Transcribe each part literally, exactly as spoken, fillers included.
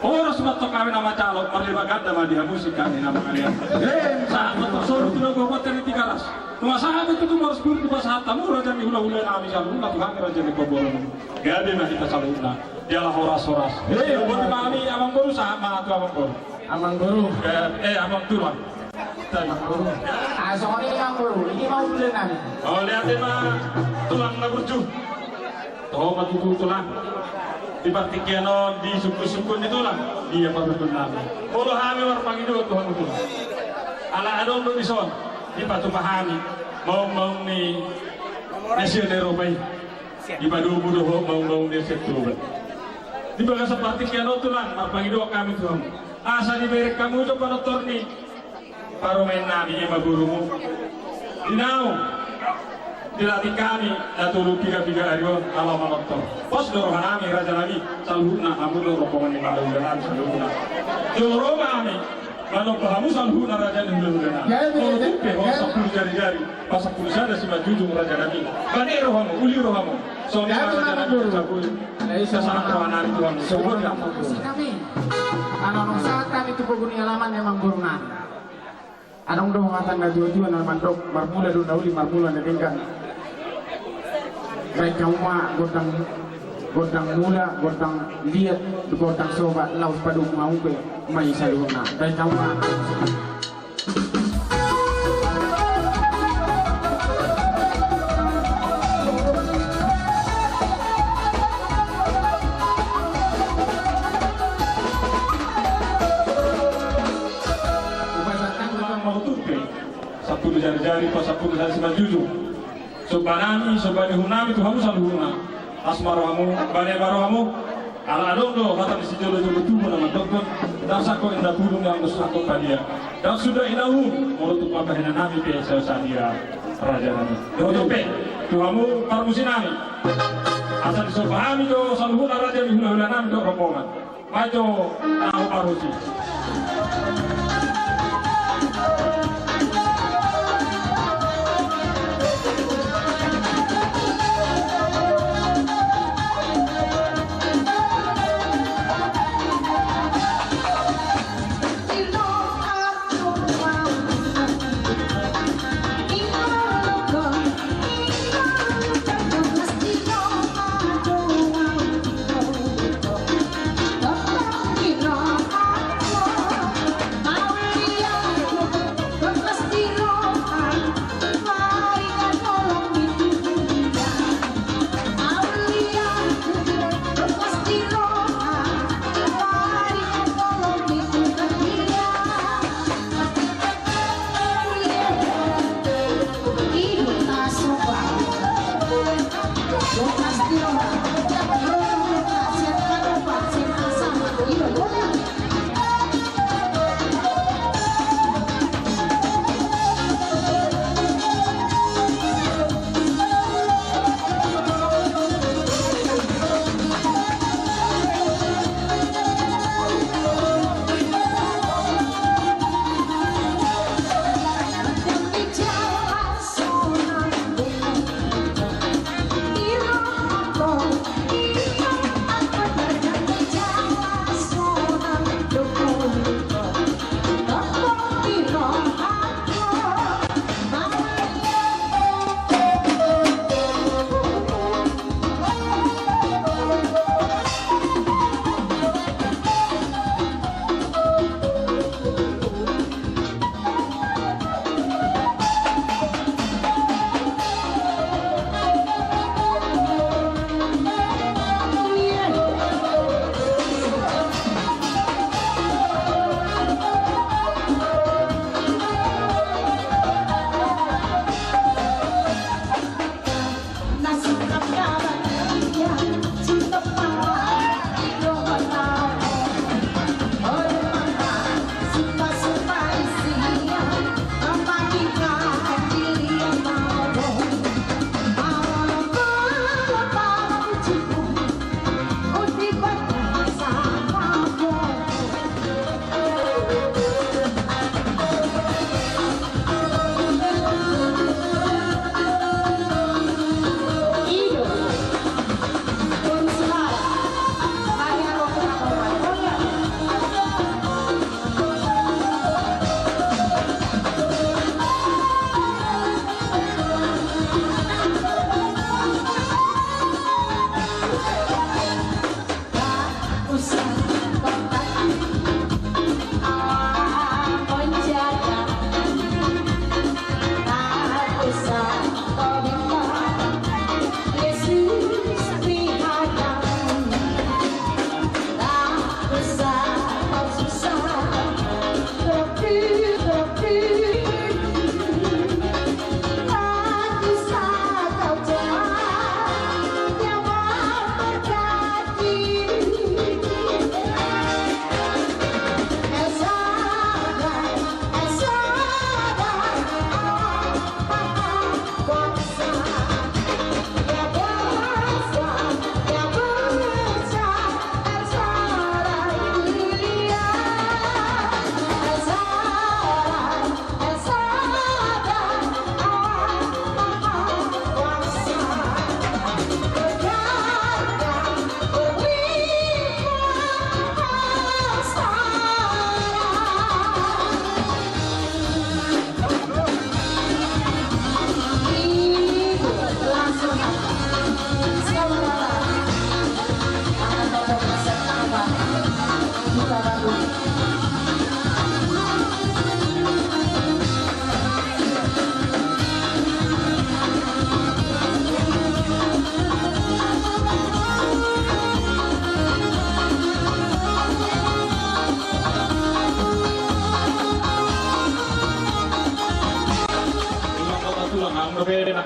Horas ma antong hami na manjalo, marlima ganda ma di hamu sian hami na mangalean. Sahat ma antong solu tu na gohot ni Tigaras. Nunga sahat ma tutu horas burju pasahat hamu raja ni hulahula nami saluhutna tu hami raja ni pamoruon. Gabe ma hita saluhutna. Jala horas-horas. Boti ma hami amangboru, sahat ma tu amangboru. Amangboru. Eh, eh, amang tulang. Amangboru. Ah, songon i amangboru. Ini ma hulahula nami. Oh, lihat ma tulang na burju. Toho ma tutu tulang. Di partingkian on, di sungkun-sungkun ni tulang, dia parhundul nami. Molo hami marpangidoan tu hamu tulang. Ala adong do dison dipatupa hami maung-maung ni na sian Eropa i. Dipadomu dohot maung-maung ni na sian Toba. Di bagasan partingkian on tulang, marpangidoan hami tu hamu, asa dibereng hamu do panortor ni parumaen nami, ima borumu. Di naung dilatih hami na tolu piga-piga ari on ala manortor. Pos do roha nami raja nami, saluhutna hamu do rombongan ni hulahula nami saluhutna. Jolo ro ma hami manomba hamu saluhutna raja ni hulahula nami. Molo tung pe ho sampulu jari-jari, pasampulu sada simanjujung raja nami. Bane rohamu, uli rohamu. Songon i ma raja nami. Sahat roha nami tu hamu. Songon i ma. Anong sahat hami tu pogu ni alaman i amangboru nami. Adong do hata na tua-tua na mandok, marmula do na uli, marmula na denggan. Baen hamu ma gondang, gondang mula, gondang liat, gondang soba, laos padomu hamu pe ma i saluhutna. Baen hamu ma. Upasahat ma tutu pe sampulu jari-jari, pasampulu sada simanjujung. Somba nami, somba ni uhum nami tu hamu saluhutna. Las ma rohamu, bane ma rohamu. Ala adong do hata ni sijolo-jolo tubu na mandokkon, ndang sangkot inda pudung, ndang sangkot padia, ndang suda inda uhum, molo tung pambahenan nami pe sai sadia raja nami. Dohot pe tu hamu parmusi nami, asa disomba hami do saluhutna raja ni hulahula nami dohot rombongan. Maju, tahu baru sih.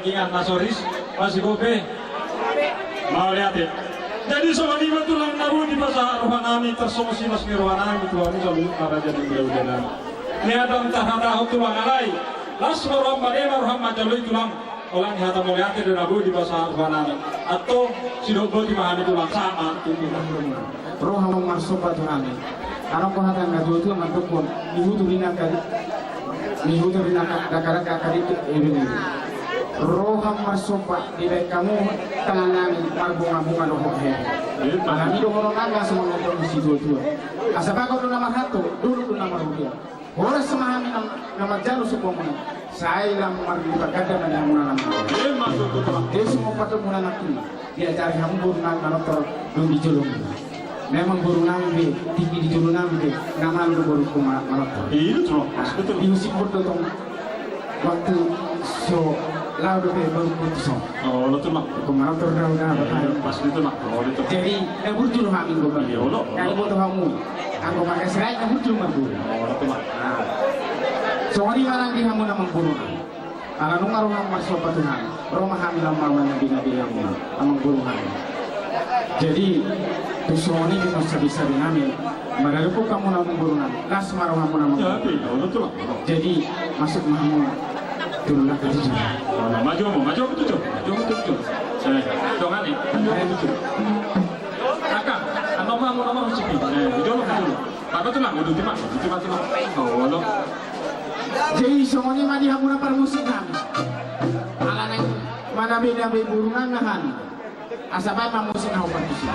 Ingat na so ris, masigope. Mauliate. Jadi songon i ma tulang na boi dipasahat rohanami, tarsongon silas ni rohanami tu hamu saluhutna raja ni hulahula nami. Nian ndang tahatahon tulang, alai las ma roham, male ma roham manjalo i tulang. Holan hata mauliate do na boi dipasahat rohanami. Antong sidok boti ma hami tulang, sahat ma tutu. Roha ma marsomba tu hami. Adong do hata ni natuatua mandok, nihutur ni na kari, nihutur ni na ka-, dakdanak kari tu ibu-ibu. Roha ma marsomba dibahen hamu, tangan nami marbungabunga dohot hehe. Hami dohonon nami songon na mandok ni situatua. Asa bagot do na marhalto, dolok do na marhuria. Horas ma hami na, na manjalo sumba muna. Sai lam marlipat ganda ma di hamuna na manjalo. Ima tutu. Dia sumompat do muna nangkin. Diajari hamu boru nami manortor dung di jolo muna. Memang boru nami be, tingki di jolo nami be, na malo do boru ku ma-, manortor. Iya, tutu. Nah, betul. Di husik boru do tong waktu so laho dope boru ku tu son. Olo tutu, Mang. Komandan Tordau na. Iya, pas itu, Mang. Olo tutu. Jadi, na burju do hami, Mang. Iya, olo. Kalau boto hamu, anggo mangkasirahon na burju, Mang. Olo tutu, Mang. Nah. Songon i ma nang di hamu na amangboru nami. Ala nunga ro hamu marsomba tu hami. Ro ma hami laho manabenabe hamu, amangboru nami. Jadi, tu songon i ma sabi-sabi nami. Maradophon hamu na amangboru nami, las ma roha muna, amang. Jadi, masuk ma hamu tu ruang na jujur. Maju hamu, maju hamu tutu, maju hamu tutu. Eh, dongan i, maju hamu tutu. Angka, annon ma hamu, annon ma hamu sipi. Eh, di jolo, di jolo. Maju tutu, Mang, uduti ma, uduti ma tutu, Mang. Olo. Jadi, songon i ma di hamu na parmusik nami. Ala naeng manabenabe boru nami hami. Asa baen ma musik na hombar tusi.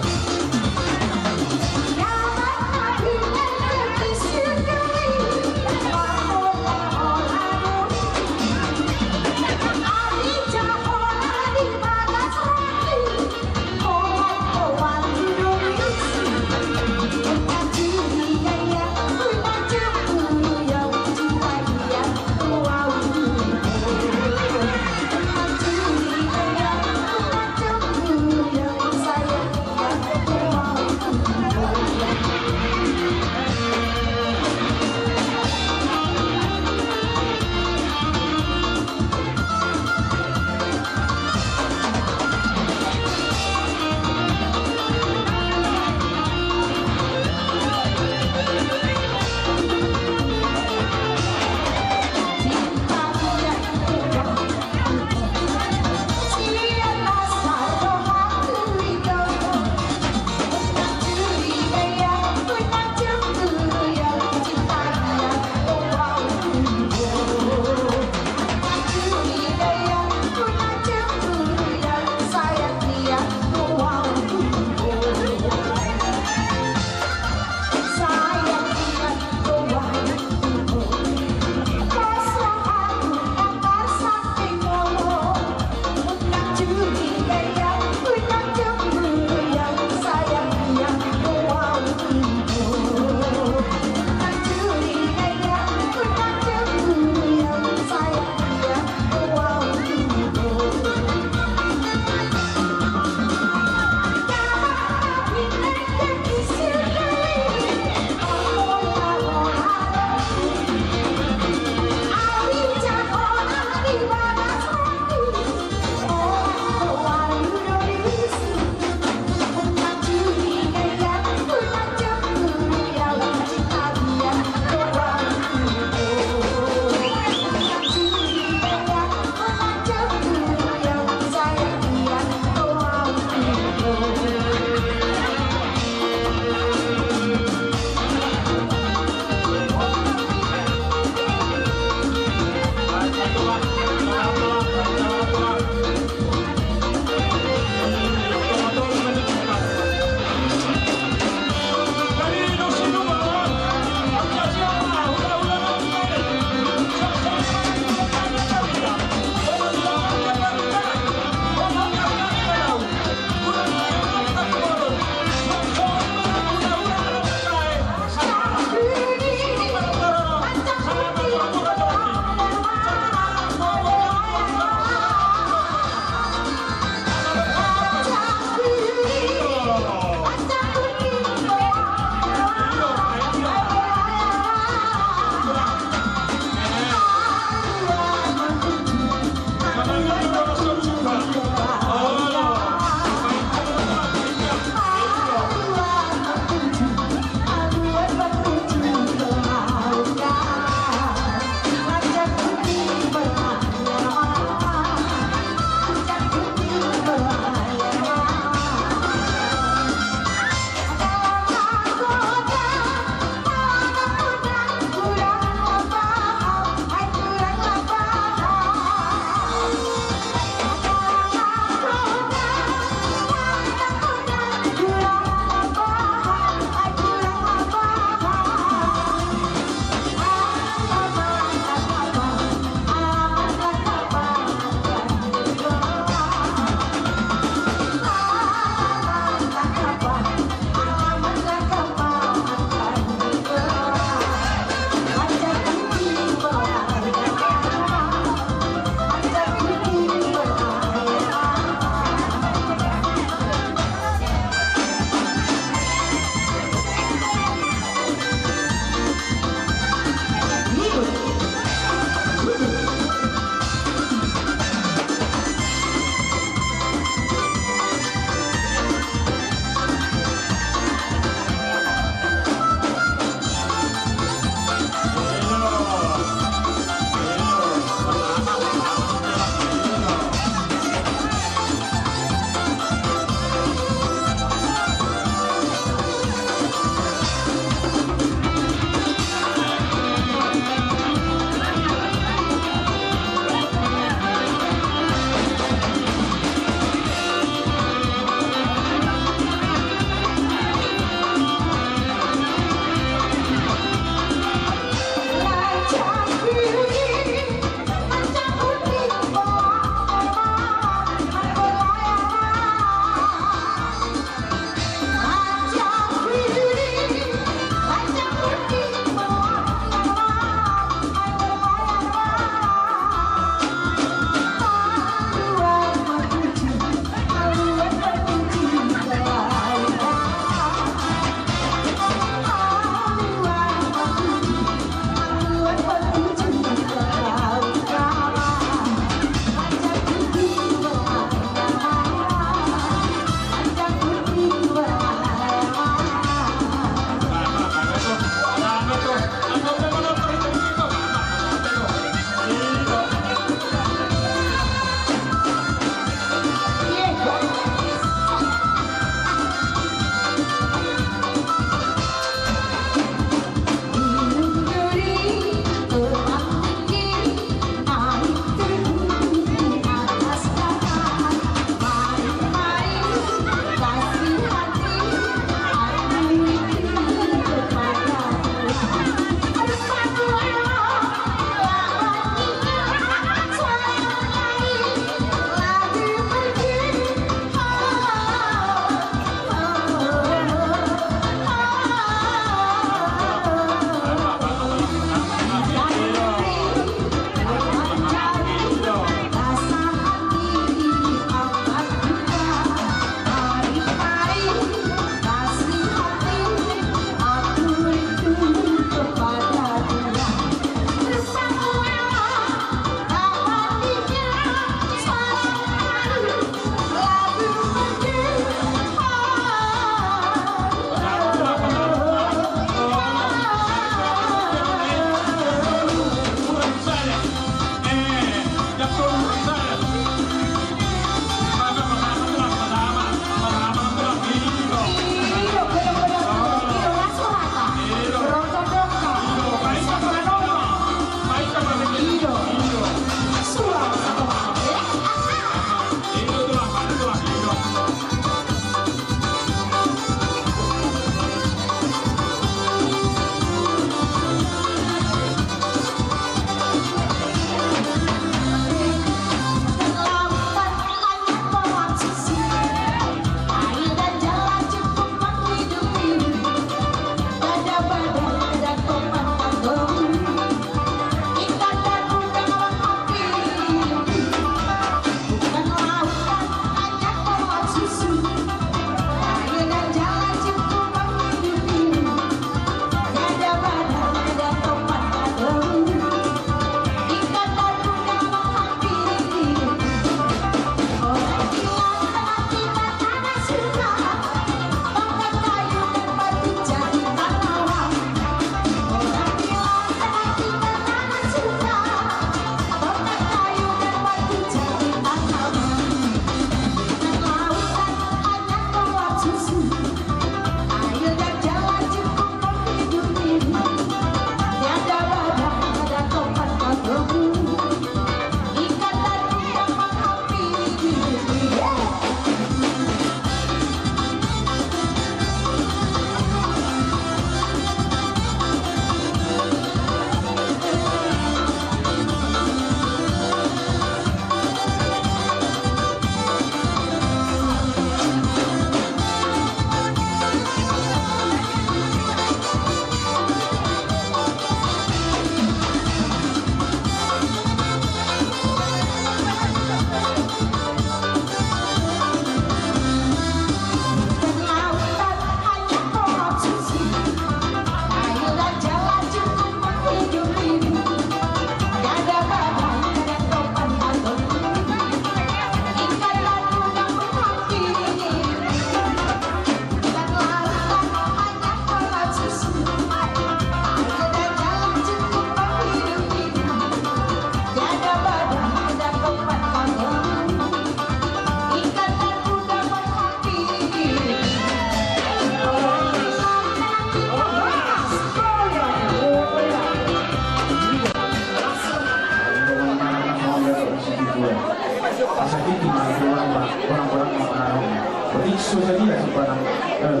Asa tingki ma tu orang-orang na mangarahon. Berarti so sadia sipanang, eh,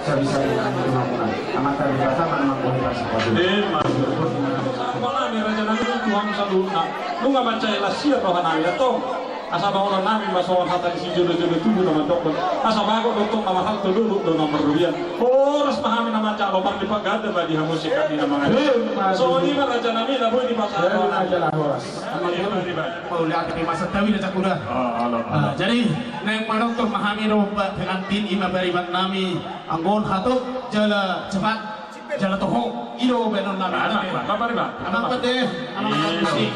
sabi-sabi nang tu hamuna. Amanta Debata ma na manggohi parsipatu. Ima. Apala ni raja nami, Tuhan saluhutna. Nunga mansai las ia roha nami, antong. Asa baonon nami ma songon hata ni sijolo-jolo tubu na mandok. Asa bagot do tong na marhalto, dolok do na marrobean. Horas ma hami na manjalo, marlipat ganda ma di hamu sian hami na mangadopi. Songon i ma raja nami na boi dipasahat. Horas. Mauliate pe ma santabi na cakuda. Ah, jadi naeng manortor ma hami do, ba, pengantin, ima pariban nami, anggo on hatop jala cepat jala toho, i do baenon nami. Amang pande, amang pande.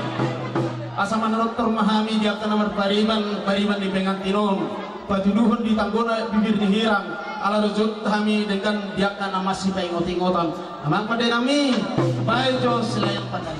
Asa manortor ma hami di angka na marpariban, pariban ni pengantin on, patuduhon di tanggona bibir ni hirang, ala dojot hami denggan di angka na masipaingot-ingotan. Amang pande nami, baen jo silayang pande.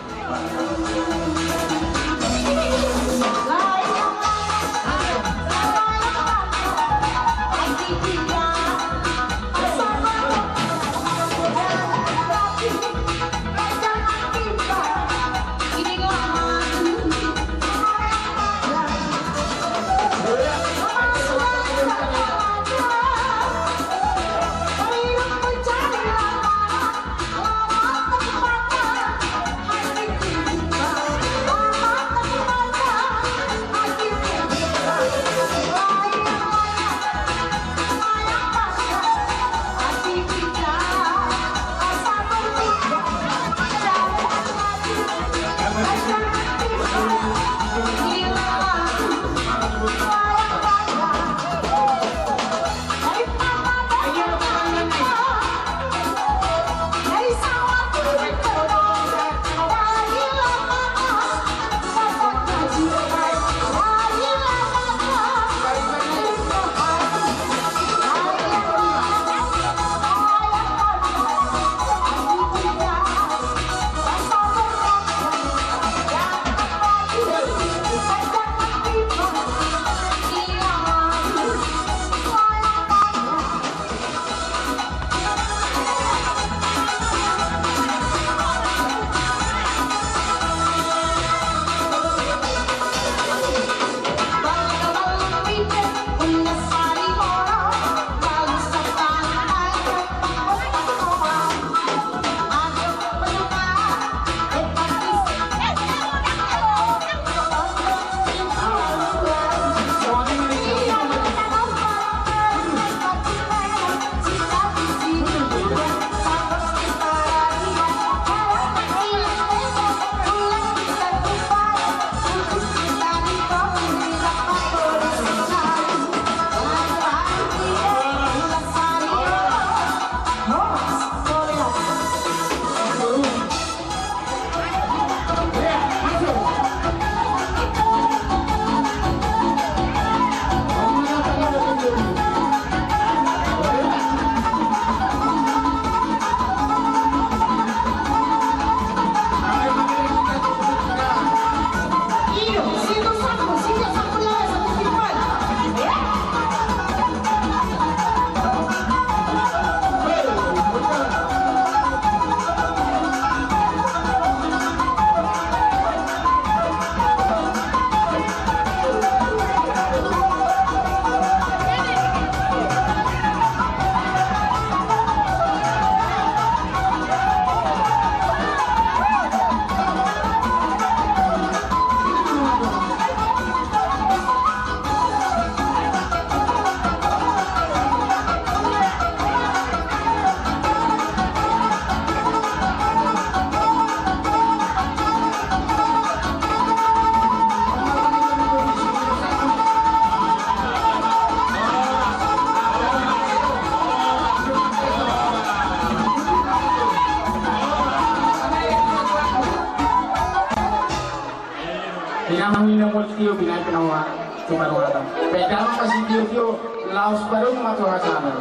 Inang hami na mol tio binae penawa tu paruhatan. Pedama masih tio-tio laos padung ma tu hasana.